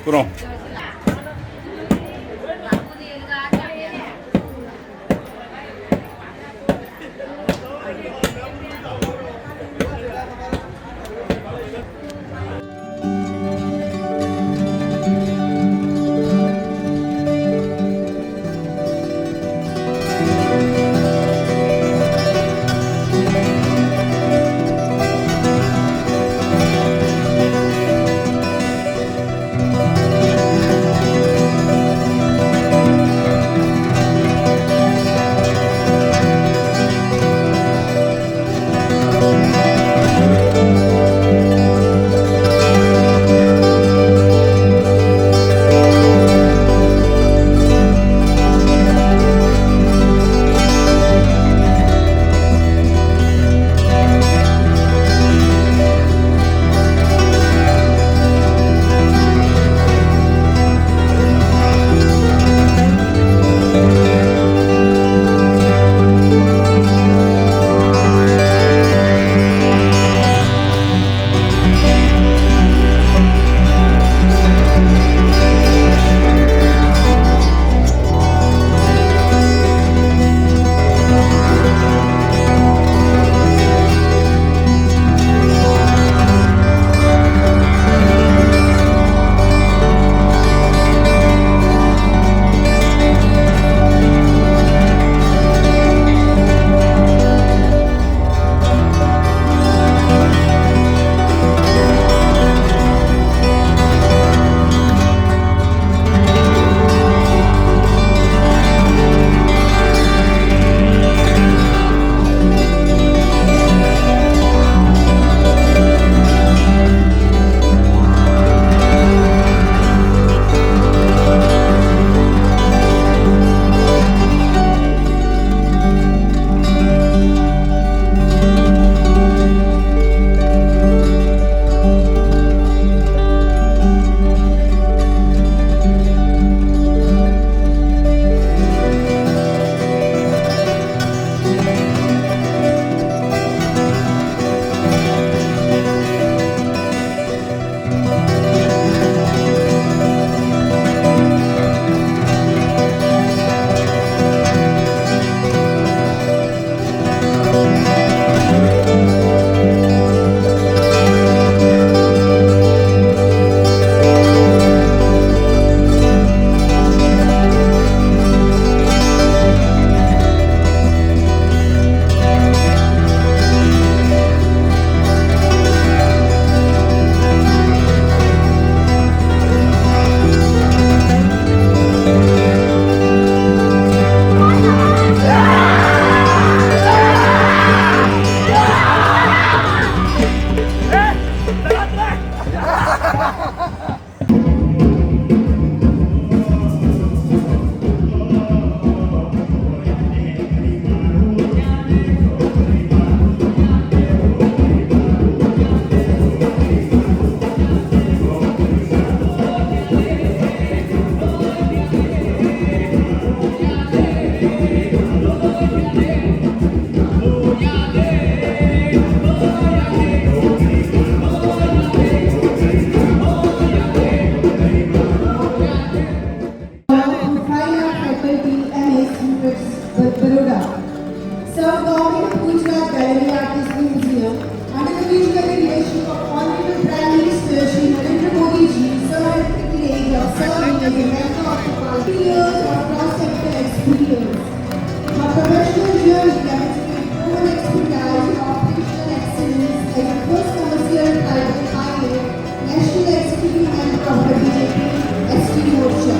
Pronto. Baroda. Served Government of Gujarat Gallery Artist Museum under the visionary leadership of Honorable Prime Minister Shri Narendra Modi ji, sir had the privilege of serving as a member of the parliament. Years of cross-sector experience. Her professional journey demonstrated proven expertise in operational excellence as the first commercial private pilot, national executive member of the BJP ST Morcha.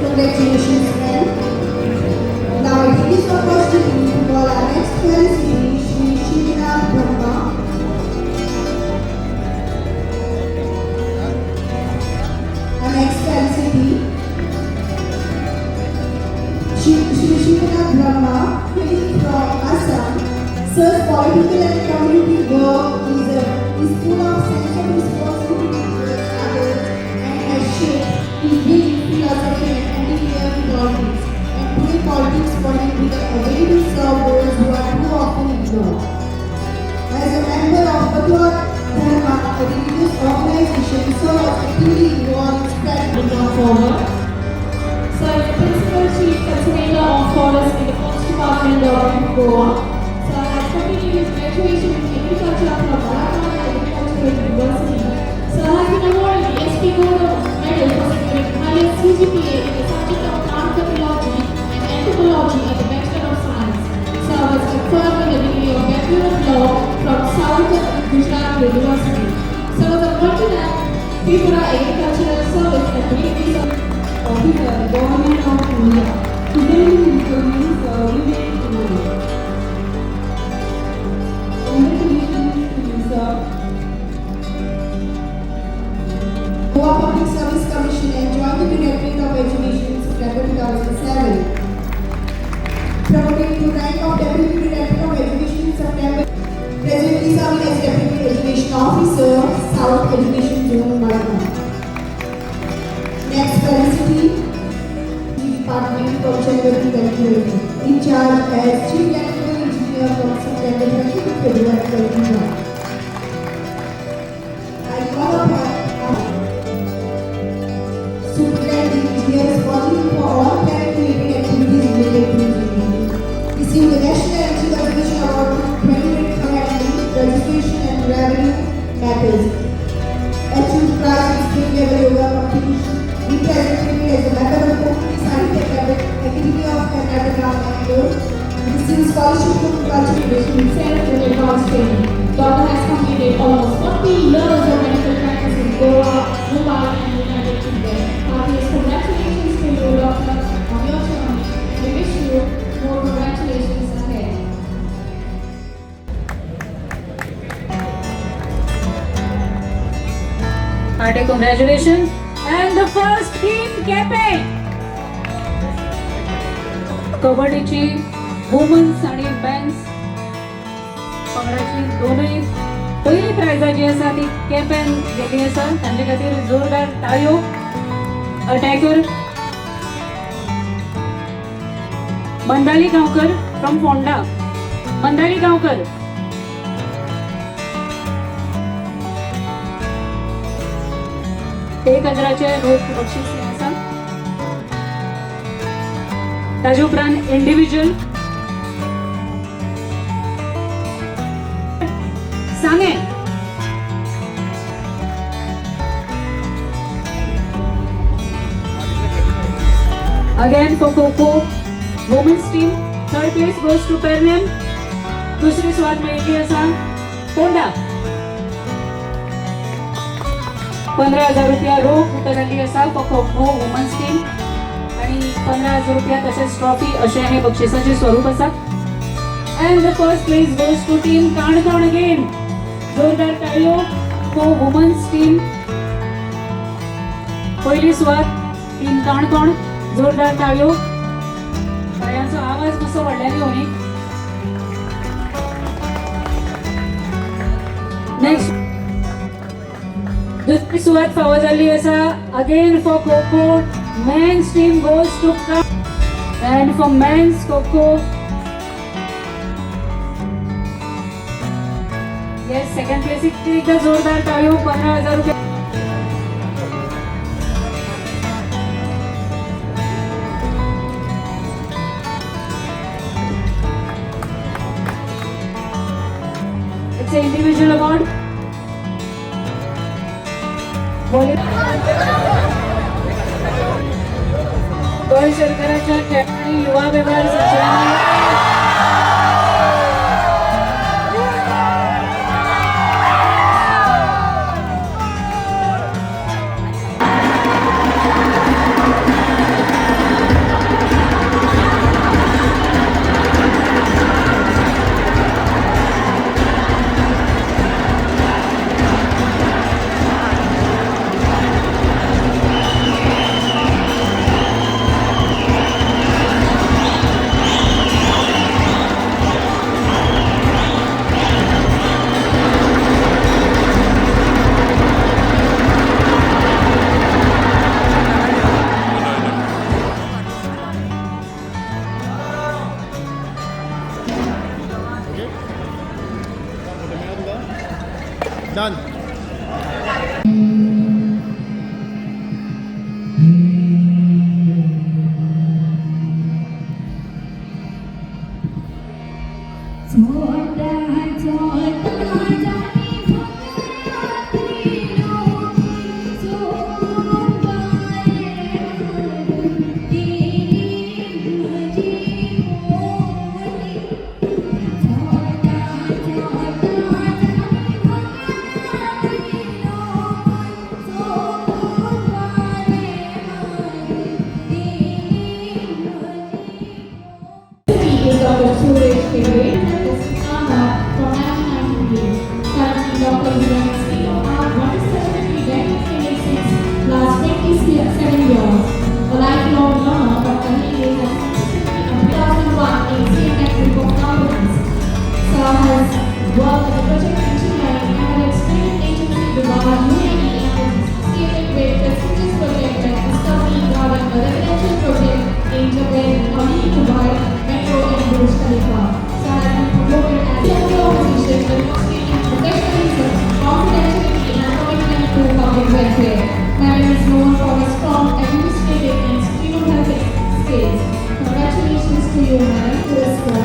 Congratulations, ma'am. Now I take this opportunity to call our Samatva Dharma, a religious organization, Sir was actively involved in spreading to come forward. Sir is the Principal Chief Conservator of Forest in the Forest Department, Government of Goa. Sir has completed his graduation in Agriculture from Marathwada Agricultural University. Sir has been awarded the SP Gold Medal for securing highest CGPA in the subject of plant pathology and entomology at the Bachelor of Science. Sir was conferred with the degree of Bachelor of Law from South Gujarat University. Sir was appointed at Tripura Agricultural Service and briefly served Officer, Government of India. Presenting the Sir Vivek Kumar. Congratulations to you, sir. Goa Public Service Commission and joined the Directorate of Education in September 2007. Promoted to rank of Deputy Director of Education in September. Presently serving as Deputy Education Officer, South Education Zone, Malacca. Next, Felicity Department from January 2020. In charge as Chief Technical Engineer from September 20 to February 21. I call upon Superintending Engineer responsible for all plant-related activities related to engineering. Received the National Energy Conservation Award 2025 handling registration and revenue matters. Achieved prize in state level yoga competition. Represented as a member of Konkani Sahitya Academy of Karnataka, Bangalore. Received scholarship from Cultural Education itself with advanced training. Doctor has completed almost 40 years of medical practice in Goa, Mumbai and United Kingdom. Heartiest congratulations to you, Doctor, on your journey. We wish you more congratulations ahead. Hearty congratulations. And the first team, Quepem. कबड्डीची women's आणि men's पंगडाची दोनूय पयली प्रायजां जी आसा ती केपेन गेल्ली आसा. तांचे खातीर जोरदार टाळयो. Attacker Mandali Gaonkar from Ponda. मंदाली गांवकर. 1,000चे रोख बक्षीस हें आसा. ताजे उपरांत इंडिव्हिज्युअल सांगें. Again for Kho-Kho women's team, third place goes to Pernem. दुसरी सुवात मेळिल्ली आसा फोंडा. 15,000 रुपया रोख जाल्ली आसा for kho kho women's team आणि 15,000 रुपया तशेंच ट्रॉफी अशें हे बक्षिसाचें स्वरूप आसा. And the first place goes to team Canacona again. जोरदार टाळयो फॉर वुमन्स टीम. पयली सुवात टीम काणकोण. जोरदार टाळयो. टाळयांचो आवाज मातसो व्हडल्यान येवनी. नेक्स्ट, दुसरी सुवात फावो जाल्ली आसा again for Kho Kho men's team goes to, and for men's Kho Kho, yes, second place. एकदा जोरदार टाळयो. 15,000 रुपये. It's an individual award. Goa सरकाराच्या खेळ आणि युवा व्यवहार संचालनालय. Done. Is Dr. Suresh Hegde is Anna from 1993. Currently, Dr. is running state of art multi-specialty dental clinic since last 27 years. A lifelong learner, Dr. Hegde has consistently in 2001 in CNF Group of Companies. Sir has worked as a project engineer in Emirates Training Agency, Dubai, UAE, and is associated with prestigious projects like Discovery Garden, a residential project in Jebel Ali, Dubai, Metro and Burj Khalifa. Sir has been promoted as senior physician, demonstrating professionalism, confidentiality, and commitment to public welfare. Madam is known for her strong administrative and stenographic skills. Congratulations to you, madam. Puraskar.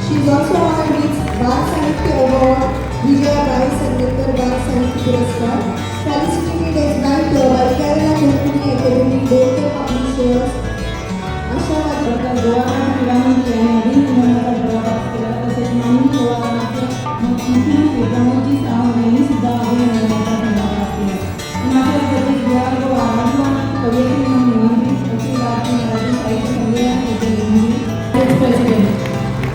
She is also honored with Bal Sahitya Award, Vijaya Bai Sangekar Bal Sahitya Puraskar, felicitated as writer by Kerala Konkani Academy, Doctor Publishers, Ashavadi. Doctor Goa क्रीडा मंत्री यांनी अभिनंदनाचा ठराव pass केला. तसेच माननीय गोवा मुख्यमंत्री प्रमोदजी सावंत यांनी सुद्धा अभिनंदनाचा ठराव पास केला. आणि आपल्या प्रदेश बिहार गोवा राजभवनात कवयित्री म्हणून निमंत्रित अखिल भारतीय मराठी साहित्य संमेलन येथे निमंत्रित. Its president.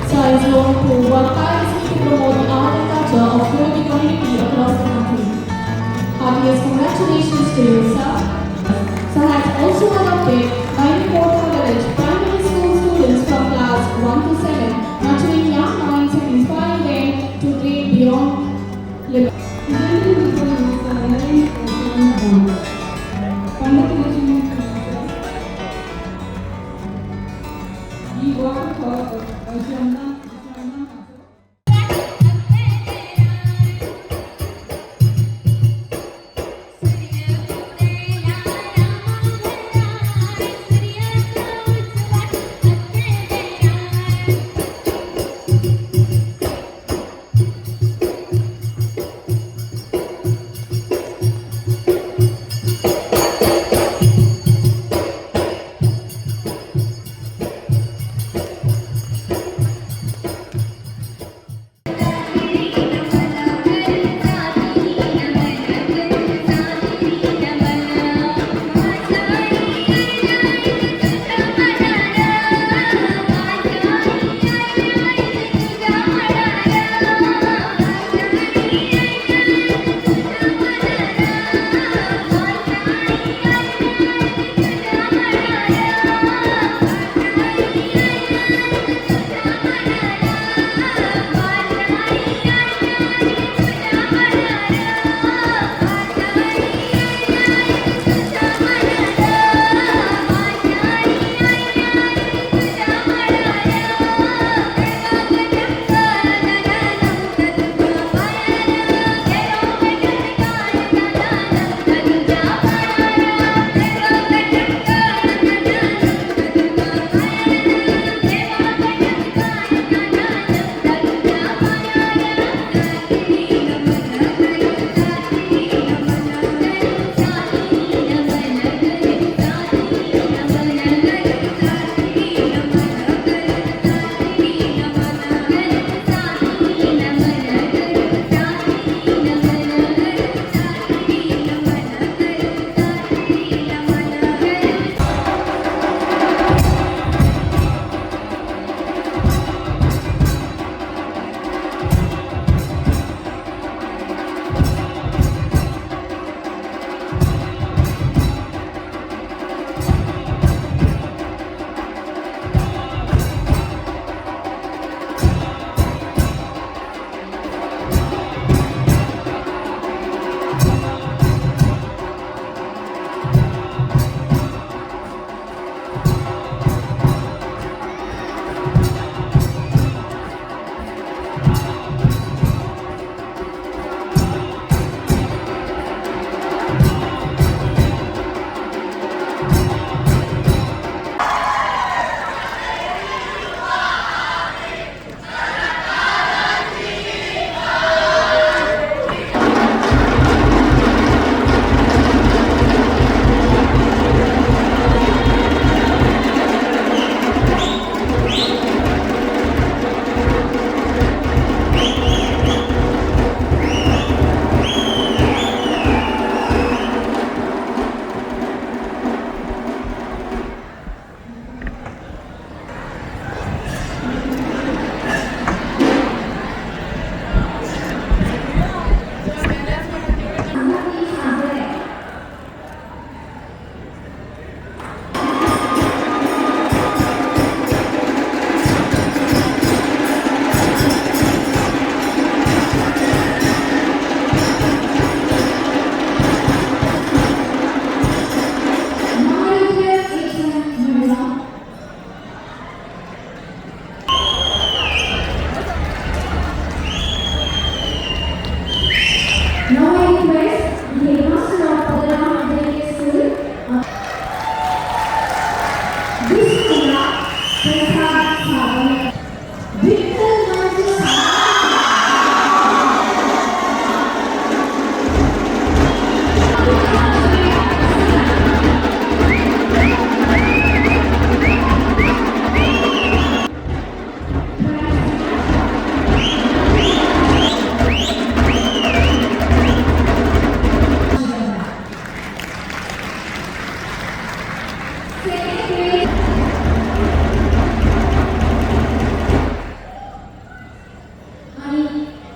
Sir is known to work tirelessly to promote the art and culture of Kurmi community across the country. Heartiest congratulations to you, sir. Sir has also adopted 94 village primary school students from class 1 to 7, nurturing young minds and inspiring them to dream beyond limits. Presenting before you, Sir Naren Bond. Congratulations to you, sir. He worked for Shamna.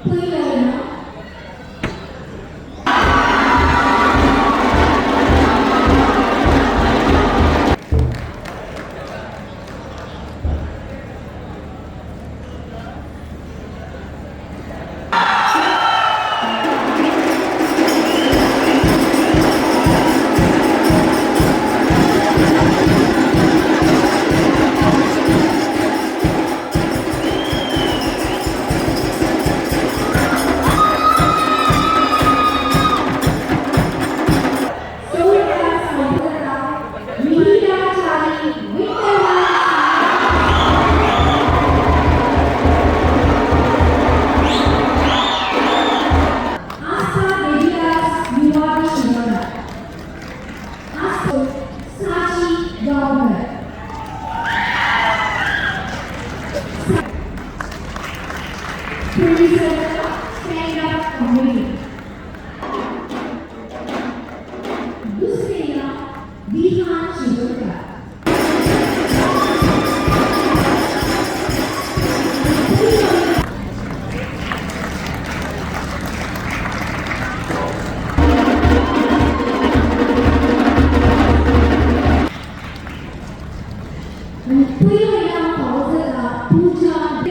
पयलो. Stand up comedy. दुसरेला Vihaan Shirodkar. पयलो पावजला पूजा अर्घ.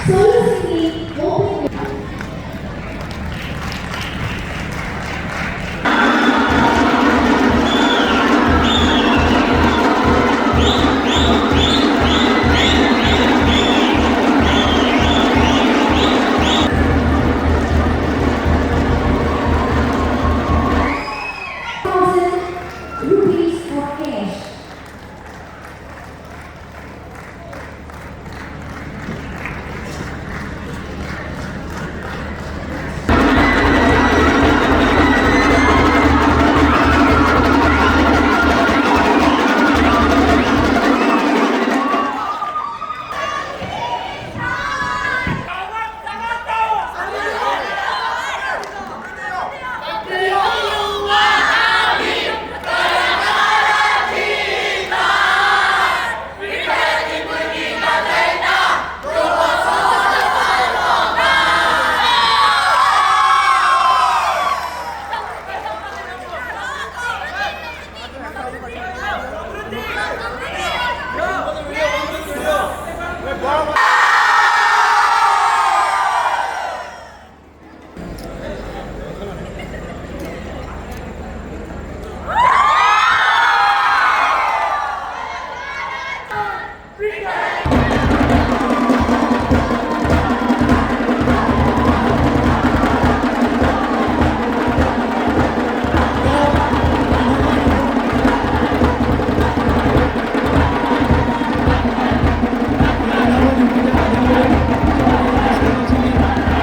Solo singing, open. Thousand rupees of cash.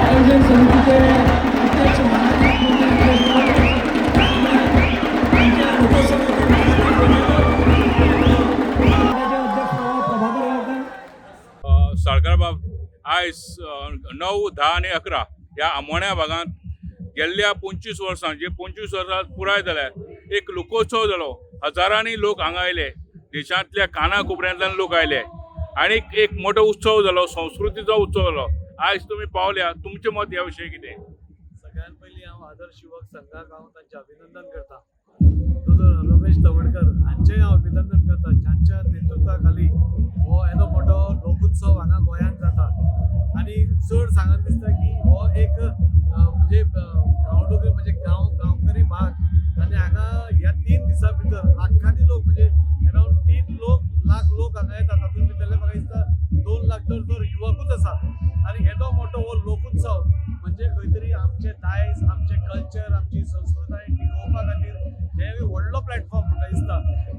आयोजन समितीचे अध्यक्ष महाराष्ट्र अध्यक्ष प्रभाकर गावकर. साळकार बाब, आयज 9, 10 आनी 11 ह्या आमोण्या भागांत गेल्ल्या 25 वर्सां, जे 25 वर्सां पुराय जाल्या, एक लोकोत्सव जालो. हजारांनी लोक हांगा आयले, देशांतल्या काना कोपऱ्यांतल्यान लोक आयले आनी एक मोठो उत्सव जालो, संस्कृतीचो उत्सव जालो. आयज तुमी पावल्या, तुमचें मत ह्या विशयी कितें? सगळ्यात पयलीं हांव आदर्श युवक संघाक हांव तांचें अभिनंदन करता. दोतोर रमेश तवडकर हांचें हांव अभिनंदन करता, जांच्या नेतृत्वा खाली हो येदो मोठो लोकोत्सव हांगा गोंयांत जाता. आनी चड सांगन दिसता की हो एक म्हणजे गांवडोंगरी, म्हणजे गांवकरी भाग आनी हांगा ह्या 3 दिसां भितर लाखांनी लोक, म्हणजे अरावंड 3 लाख लोक हांगा येतात. तातूंत भितरले म्हाका दिसता 2 लाख तर युवकूच आसा. आनी येदो मोठो हो लोकोत्सव म्हणजे खंय तरी आमचें दायज, आमचें कल्चर, आमची संस्कृताय टिकोवपा खातीर हे एक व्हडलो प्लॅटफॉर्म म्हाका दिसता.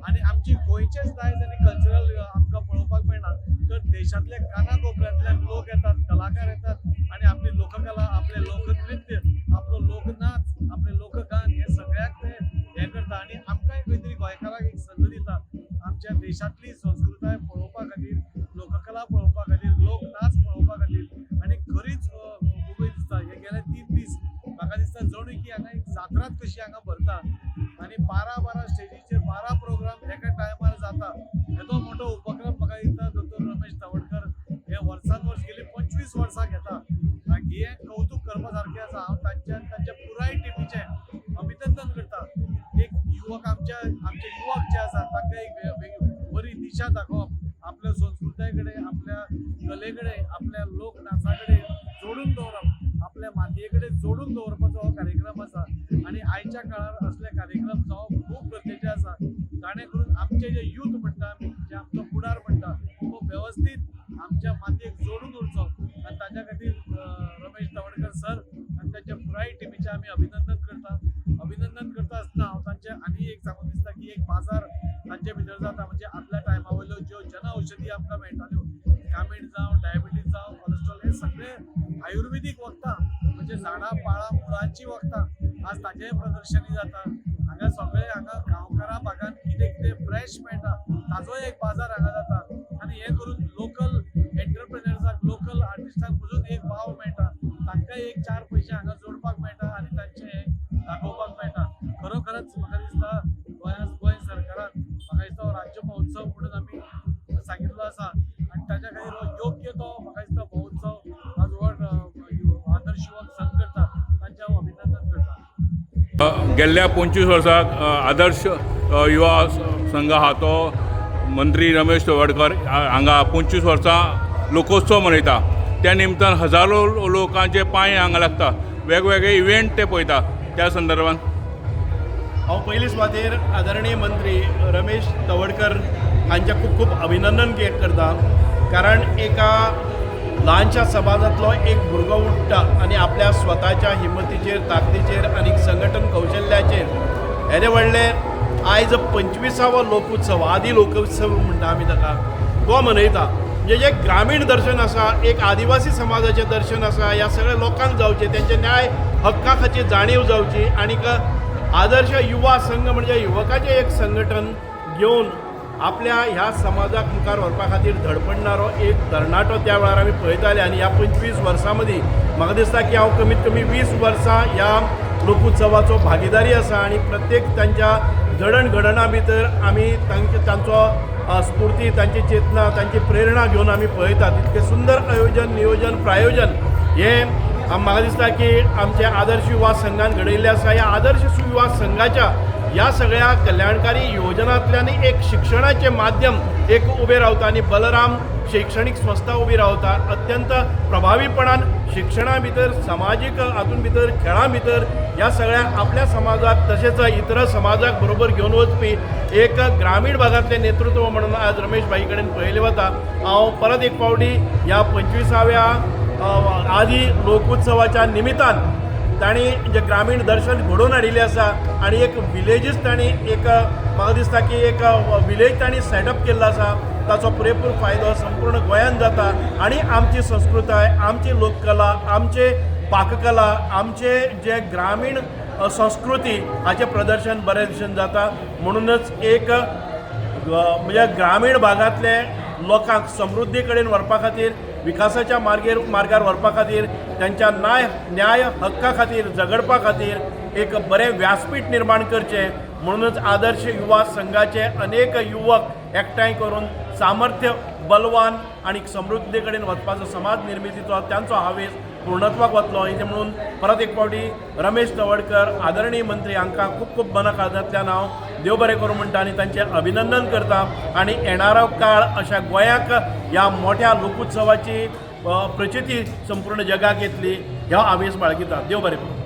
आनी आमची गोंयचेच दायज आनी कल्चरल आमकां पळोवपाक मेळना, तर देशांतल्या काना कोपऱ्यांतल्यान लोक येतात, कलाकार येतात आनी आपली लोककला, आपलें लोकनृत्य, आपलो लोकनाच, आपलें लोकगान हे सगळ्याक ते हें करता. आनी आमकांय खंय तरी गोंयकारांक एक संद दिता आमच्या देशांतली संस्कृताय पळोवपा खातीर, लोककला पळोवपा खातीर, लोकनाच पळोवपा खातीर. आनी खरीच उमेद दिसता. हे गेले 3 दीस म्हाका दिसता जणू की हांगा एक जात्राच कशी हांगा भरता आनी 12 12 स्टेजीचेर 12 प्रोग्राम एका आमचे युवक जे आसा तांकां एक बरी दिशा दाखोवप, आपल्या संस्कृताये कडेन, आपल्या कले कडेन, आपल्या लोक नाचा कडेन जोडून दवरप, आपल्या मातये कडेन जोडून दवरपाचो हो कार्यक्रम आसा. आनी आयच्या काळार असले कार्यक्रम जावप खूब गरजेचे आसा, जाणे करून आमचे जे यूथ म्हणटा आमी, जे आमचो फुडार म्हणटा तो वेवस्थीत आमच्या मातयेक जोडून उरचो. आनी ताच्या खातीर रमेश तवडकर सर आनी तांच्या पुराय टिमीचें आमी अभिनंदन करता. अभिनंदन करता आसतना हांव तांचें आनी एक सांगून दिसता की एक बाजार तांचे भितर जाता, म्हणजे आदल्या टायमा वयल्यो ज्यो जन औषधी आमकां मेळटाल्यो, कामीण जावं, डायबिटीज जावं, कोलेस्ट्रॉल, हे सगळे आयुर्वेदीक वखदां, म्हणजे झाडां पाळां मुळांची वखदां आज ताचेंय प्रदर्शनी जाता हांगा. सगळे हांगा गांवकारा भागान कितें कितें फ्रेश मेळटा ताजोय एक बाजार हांगा जाता. आनी हें करून लोकल एंटरप्रेन्युअर्साक, लोकल आर्टिस्टांक पसून एक वाव मेळटा, तांकांय एक चार पयशे हांगा जोडपाक मेळटा आनी तांचें हें दाखोवपाक मेळटा. खरोखरच म्हाका दिसता गोंयांत, गोंय सरकारान म्हाका दिसता हो राज्य महोत्सव म्हणून आमी सांगिल्लो आसा आनी ताच्या खातीर हो योग्य तो म्हाका दिसता महोत्सव आज व्हड आदर्श युवक संघ करता, तांचें हांव अभिनंदन करता. गेल्ल्या 25 वर्साक आदर्श युवा संघ आहा तो मंत्री रमेश तवडकर हांगा 25 वर्सां लोकोत्सव मनयता. त्या निमतान हजारो लोकांचे पांय हांगा लागता, वेगवेगळे इव्हेंट ते पळयता. त्या संदर्भात हांव पयली सुवातेर आदरणीय मंत्री रमेश तवडकर हांचें खूब खूब अभिनंदन करता, कारण एका ल्हानशा समाजांतलो एक भुरगो उठ्ठा आनी आपल्या स्वताच्या हिमतीचेर, ताकदीचेर आनी संघटन कौशल्याचेर येदे व्हडले आयज 25वो लोकोत्सव, आदी लोकोत्सव म्हणटा आमी ताका, तो मनयता. म्हणजे जें ग्रामीण दर्शन आसा, एक आदिवासी समाजाचें दर्शन आसा, ह्या सगळ्या लोकांक जावचें, तेंच्या न्याय हक्का खातीर जाणीव जावची. आनीक आदर्श युवा संघ म्हणजे युवकाचें एक संघटन घेवन आपल्या ह्या समाजाक मुखार व्हरपा खातीर धडपडणारो एक तरणाटो त्या वेळार आमी पळयताले. आनी ह्या 25 वर्सां मदीं म्हाका दिसता की हांव कमीत कमी 20 वर्सां ह्या लोकोत्सवाचो भागिदारी आसा आनी प्रत्येक तांच्या जडण घडणा भितर आमी तांचे तांचो स्फूर्ती, तांची चेतना, तांची प्रेरणा घेवन आमी पळयतात. इतकें सुंदर आयोजन, नियोजन, प्रायोजन हें म्हाका दिसता की आमचे आदर्श युवा संघान घडयल्लें आसा. ह्या आदर्श युवा संघाच्या ह्या सगळ्या कल्याणकारी योजनांतल्यान एक शिक्षणाचें माध्यम एक उबें रावता आनी बलराम शैक्षणीक संस्था उबी रावता. अत्यंत प्रभावीपणान शिक्षणा भितर, समाजीक हातूंत भितर, खेळां भितर ह्या सगळ्या आपल्या समाजाक तशेंच इतर समाजाक बरोबर घेवन वचपी एक ग्रामीण भागांतलें नेतृत्व म्हणून आज रमेश भाई कडेन पळयलें वता. हांव परत एक फावटी ह्या 25व्या आदी लोकोत्सवाच्या निमितान तांणी जे ग्रामीण दर्शन घडोवन हाडिल्लें आसा आनी एक विलेजीस तांणी एक म्हाका दिसता की एक विलेज तांणी सेटअप केल्लो आसा, ताचो पुरेपूर फायदो संपूर्ण गोंयांत जाता. आनी आमची संस्कृताय, आमची लोककला, आमचे पाककला, आमचे जे ग्रामीण संस्कृती हाचें प्रदर्शन बरें भशेन जाता. म्हणूनच एक म्हणजे ग्रामीण भागांतले लोकांक समृद्धी कडेन व्हरपा खातीर, विकासाच्या मार्गार व्हरपा खातीर, तांच्या न्याय हक्का खातीर झगडपा खातीर एक बरें व्यासपीठ निर्माण करचें. म्हणूनच आदर्श युवा संघाचे अनेक युवक एकठांय करून सामर्थ्य, बलवान आनी समृद्धी कडेन वचपाचो समाज निर्मितीचो तांचो हावेस पूर्णत्वाक वतलो हें म्हणून परत एक फावटी रमेश तवडकर आदरणीय मंत्री हांकां खूब खूब मना काळजांतल्यान हांव देव बरें करूं म्हणटा आनी तांचें अभिनंदन करता. आनी येणारो काळ अशा गोंयाक ह्या मोठ्या लोकोत्सवाची प्रचिती संपूर्ण जगाक येतली ह्या हावेस बाळगिता. देव बरें करूं.